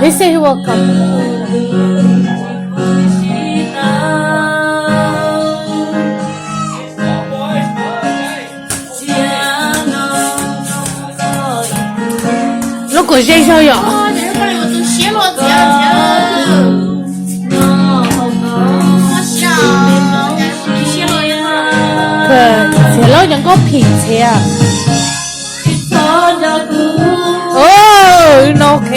This is welcome. Lub kuv ze zog yom. Txiav laub cov nkauj phim txiav. No, ok.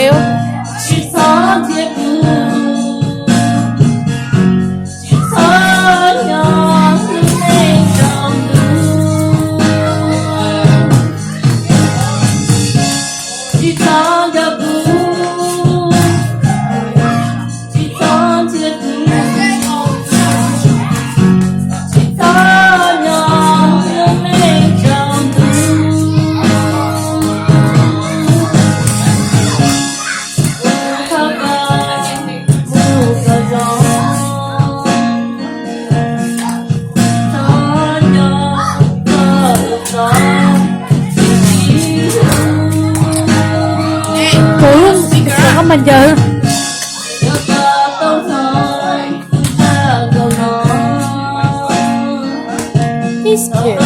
Kuv, kuv mas ncaws. He's cute.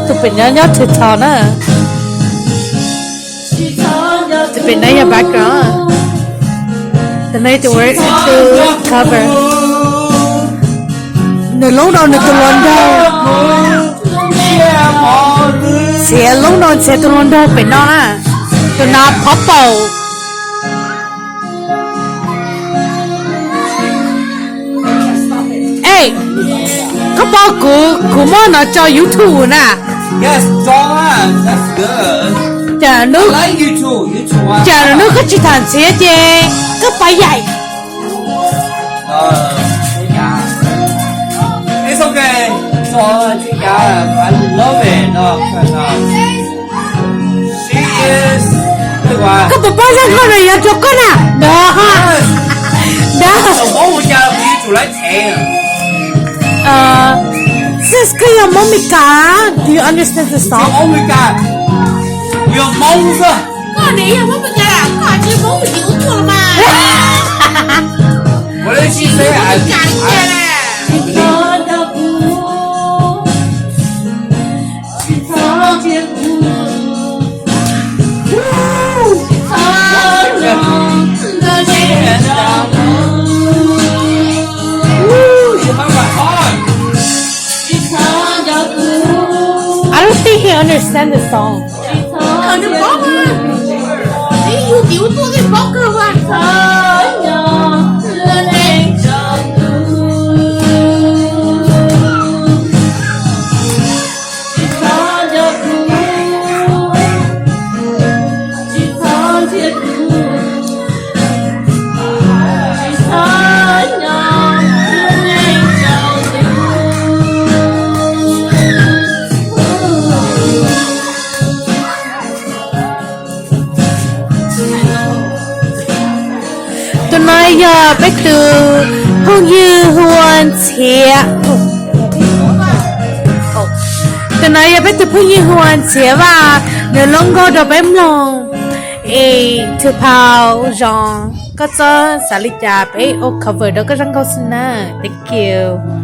Tus pem nyob nyob thwv tho na. Tus pem no yog background. Tus no tus work, tus cover. Nws loob no nws tus hluas nraug. Txiav loob no txiav tus hluas nraug pem no na. Tus no phov paum. Ej, koj paub kuv, kuv muab no tso YouTube na. Cas hnub, cas hnub koj tsis tham ntxhiab ces koj pab yaim. Koj puas paub zaj nkauj no yog rau koj na? No, no. Sis, koj yog Hmoob Mes Kas? Do you understand the song? Koj niam yog Hmoob Mes Kas, koj tsis Hmoob Mes Kas tuaj los mas. I don't think he understand the song. Nws paub mas. Ib yug tim ub tuaj thiaj paub kawg mas. Tus no yog peb tus phooj ywg hu ua Ntxhiav. Tus no yog peb tus phooj ywg hu ua Ntxhiav Vaj, nws lob nkauj rau peb mloog. Es Thwv Phau Zoo, koj txhob xav li cas, peb ua cover rau koj zaj nkauj xwb na. Thank you.